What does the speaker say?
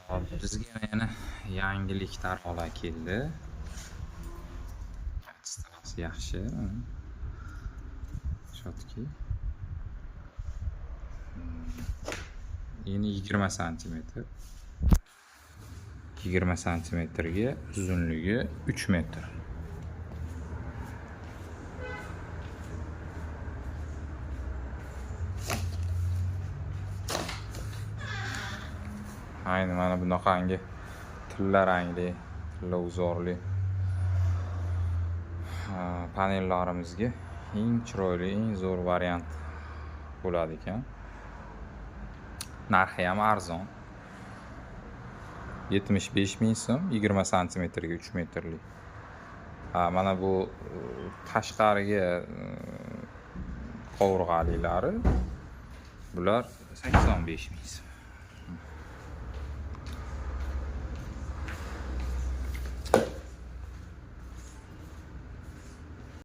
Hop, bizga yana yangilik targ'olar keldi. Качество si yaxshi. Shotki. Eni 20 santimetr. 20 santimetrga uzunligi 3 metr. Ayni mana bunaqangi tilla rangli, tilla uzorli panellarimizga eng chiroyli, eng zo'r variant bo'ladi ekan. Narxi ham arzon. 75 ming so'm, 20 santimetrga 3 metrlik. Mana bu tashqariga qovurg'alilari, bular 85 ming so'm.